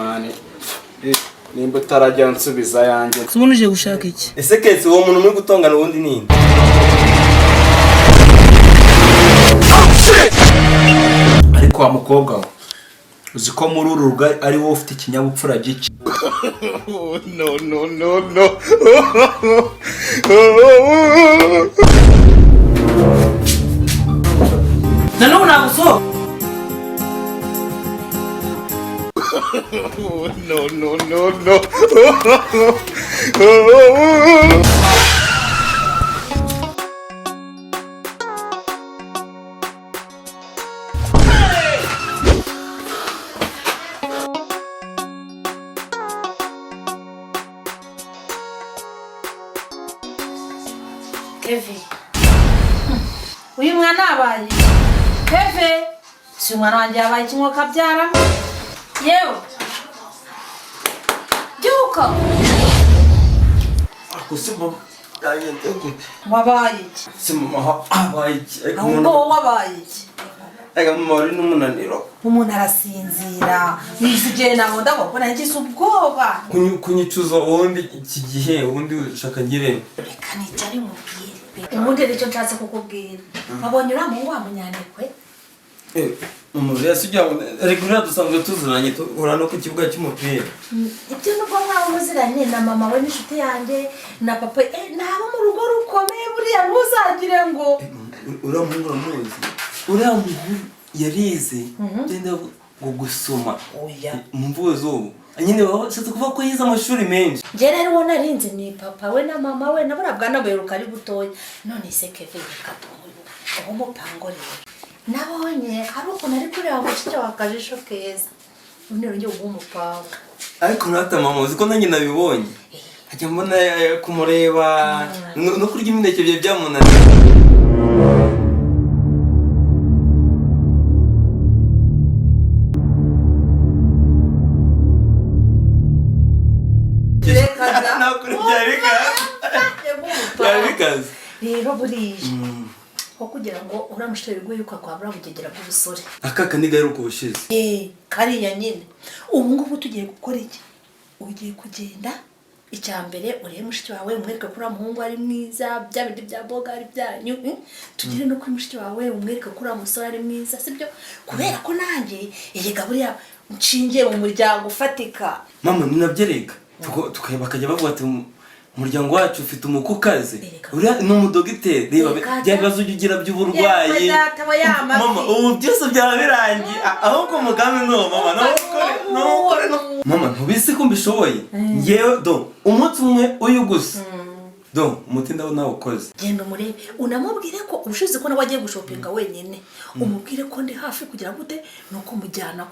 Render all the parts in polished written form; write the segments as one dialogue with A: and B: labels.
A: Man, nimba utarajya nsubiza yanjye.
B: Ubundi uje gushaka iki?
C: Ese Kesi, uwo muntu muri gutongana ubundi ni nde?
A: Ariko wa mukobwa we, uzi ko muri uru rugo ari wowe ufite ikinyabupfura gike?
D: No, no, no, no.
B: Na n'ubu ntabwo usohoka.
D: No, no, no, no.
E: Keve, uyu mwana abaye Keve, si umwana wanjye, yabaye kimwe kabyara. Yewe, byuka.
C: Ako se mama, yagenze gute?
E: Wabaye iki?
C: Se mama, habaye iki? Ariko
E: Ahubwo
C: umuntu
E: wowe wabaye iki?
C: Ariko mama, wari n'umunaniro.
E: Umuntu arasinzira igihe ntabwo ndabona, nagize ubwoba.
C: Kunyicuza ubundi iki gihe, ubundi ushaka ngire.
E: Reka nicare mubwire. Ubundi nicyo nshatse kukubwira, wabonye uriya muhungu wa Munyandekwe?
C: Mama, rero ugira ngo reka uriya dusanzwe tuziranye, tuhura no ku kibuga cy'umupira.
E: Ibyo nubwo mwaba muziranye, na mama we n'inshuti yanjye na papa, nabo mu rugo rukomeye buriya, ntuzagire ngo.
C: Uriya muhungu uramuzi? Uriya muhungu yarize, genda ngo gusoma.
E: Oya.
C: Mu mvugo z'ubu nyine baba bashatse kuvuga ko yize amashuri menshi.
E: Njye rero uwo narinzi ni papa we na mama we, na buriya bwana buheruka ari butoya. None se Keve, reka uwo mupango rero, nabonye hari ukuntu ari kureba mushiki wawe akajisho keza, none rero ngiye guha umupango.
C: Ariko rata mama, uzi ko nanjye nabibonye, nkajya mbona kumureba no kurya imineke bye byamunaniye.
E: Reka da.
C: Ntabwo byari bikaze, byari bikaze.
E: Rero buriya ko kugira ngo uriya mushiki wawe yuko akwabura bugegera bw'ubusore.
C: Aka kaniga gaheruka ubushize.
E: Eh, kariya nyine. Ubu ngubu tugiye gukora iki? Ugiye kugenda, icya mbere urebe mushiki wawe, umwereke ko uriya muhungu ari mwiza, bya bindi bya boga ari byanyu, Tugere no kuri mushiki wawe, umwereke ko uriya musore ari mwiza, sibyo? Kubera ko nanjye erega buriya nshingiye mu muryango ufatika.
C: Mama, ninabyereka bakajya bavuga ati umuryango wacu ufite umukukazi.
E: Erega.
C: Uriya ni umudogiteri, reba
E: Reka
C: bya bibazo ujya ugira by'uburwayi.
E: Reka data we, ya mafi.
C: Mama, ubu byose byaba birangiye. Ahubwo umugambi ni uwo, mama, nawukore, nawukore. Mama, ntubise ko mbishoboye ngewe? Do umunsi umwe uyu gusa, do umuti ndabona nawukoze.
E: Genda umurebe, unamubwire ko ubushize ko nawe agiye gushopinga wenyine, umubwire ko ndi hafi kugira gute, ni uko mujyana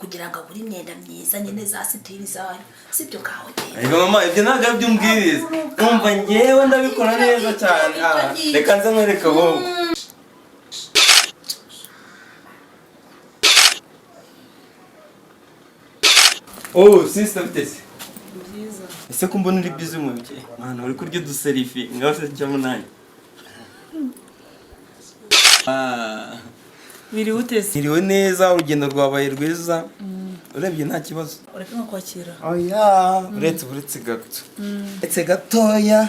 E: kugira ngo agure imyenda myiza nyine za style zayo, sibyo? Ngaho genda.
C: Ariko mama, ibyo ntabwo ari byo umbwiriza. Umva, ngewe ndabikora neza cyane. Reka nze nkwereke ahubwo. Oh, sister, bite se?
B: Byiza.
C: Ese ko mbona uri busy mu biki? Mwana, uri kurya uduserifi, ngaho se jya munani. Ah,
B: Biri utese?
C: Niriwe neza, urugendo rwabaye rwiza. Urebye nta kibazo.
B: Ureke nko kwakira.
C: Oya, uretse gato. Uretse gatoya.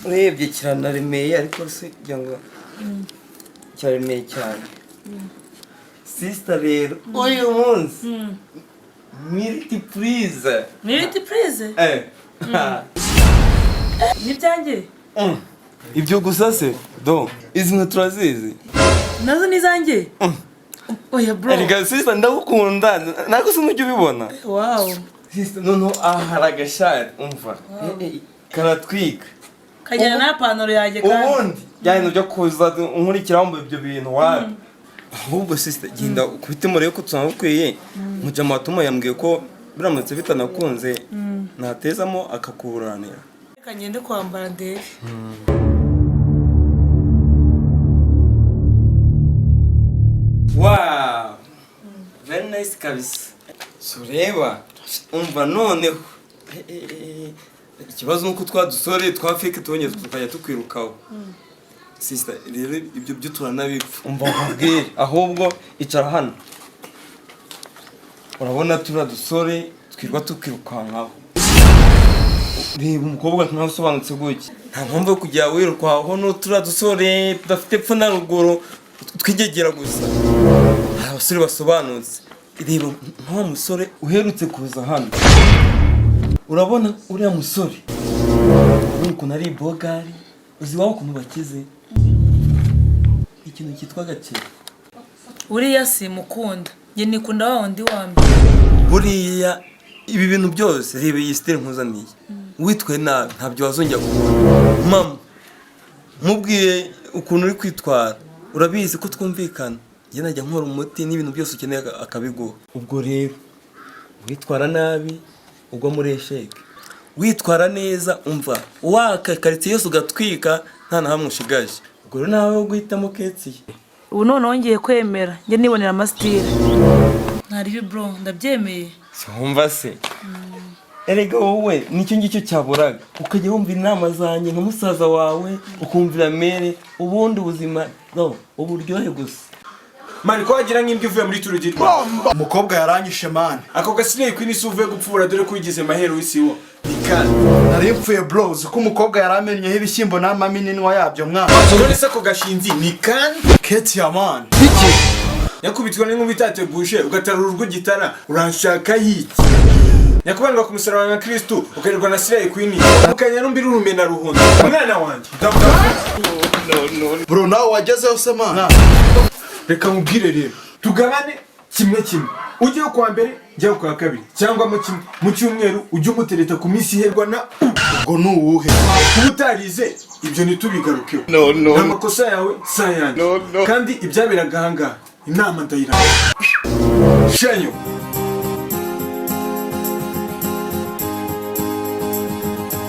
C: Urebye kiranaremeye, ariko se kugira ngo kiraremeye cyane. Sister rero, uyu munsi Militi please.
B: Militi please.
C: Eh.
B: N'ibyanjye.
C: Ibyo gusa se? Do, izi nkweto turazizi.
B: Nazo ni izanjye. Oya bro.
C: Erega sister, ndagukunda. Nako se ntujya ubibona?
B: Wow.
C: Sister, noneho aha hari agashati, umva. Karatwika.
B: Kajyana na pantaro yanjye kandi.
C: Ubundi bya bintu byo kuza nkurikira wambaye ibyo bintu, wapi. Ahubwo sister, genda ukubite murebe ko tunabukwiye. Mujama watuma yambwiye ko biramutse bitanakunze natezamo akakuburanira.
B: Reka ngende kwambara ndebe.
C: Wow, very nice kabisa. So reba, umva noneho. Ikibazo nuko twa dusore twa fake tubonye tukajya tukwirukaho. Sister, rero ibyo byo turanabipfa. Umva nkubwire, ahubwo icara hano. Urabona turiya dusore twirwa tukirukankaho. Reba umukobwa nkawe usobanutse gutya, nta mpamvu yo kujya wirukwaho n'uturiya dusore tudafite epfo na ruguru twigegera gusa. Hari abasore basobanutse. Reba nk'uwo musore uherutse kuza hano. Urabona uriya musore, urabona ukuntu ari bogari. Uzi iwabo ukuntu bakize, ikintu cyitwa agakira.
B: Uriya simukunda, njye nikunda wa wundi wa mbere.
C: Buriya ibi bintu byose, reba iyi style nkuzaniye, witwaye nabi ntabyo wazongera kubona. Mama mubwiye ukuntu uri kwitwara, urabizi ko twumvikana, njye najya nkora umuti n'ibintu byose ukeneye akabiguha. Ubwo rero witwara nabi ugwa muri esheke, witwara neza umva waka karitsiye yose ugatwika, nta na hamwe ushigaje. Ubwo rero nawe wo guhitamo ketsiye.
B: Ubu noneho ngiye kwemera, njye nibonera amasitire. Ntaribi bro, ndabyemeye.
C: Wumva se, erega wowe nicyo ngicyo cyaburaga, ukajya wumva inama zanjye nka musaza wawe, ukumvira mere, ubundi ubuzima no uburyohe gusa.
F: Man, ko wagira nk'imbwa ivuye muri Tour du Rwanda?
G: Umukobwa yaranyishe, man.
F: Ako gasigaye ku isi uvuye gupfura, dore ko wigize mahero w'isiwo ni kandi.
G: Nari mpfuye bro, uzi ko umukobwa yaramennyeho ibishyimbo n'amami n'inwa yabyo, mwana?
F: None se ako gashinzi ni kandi?
G: Ketia, man.
F: Iki nyakubitwa n'inkuba itateguje, ugatarura urw'igitara, uranshaka yiki? Nyakubandwa ku musaraba nka Kristu, ukarirwa na Slay Queen, mukanya rumbi rurumena ruhundo, mwana wanjye.
G: Bro, nawe wagezeho se, man?
F: Reka nkubwire rero, tugabane kimwe kimwe. Ujye kuwa mbere, njya kuwa kabiri, cyangwa mu kimwe mu cyumweru ujye umutereta ku minsi iherwa na u.
G: Ubwo ni uwuhe?
F: Kuba utarize ibyo ntitubigarukeho.
D: No, no.
F: Amakosa yawe si ayanjye.
D: No, no.
F: Kandi ibyaberaga ahangaha, inama ndayiranga shanyo.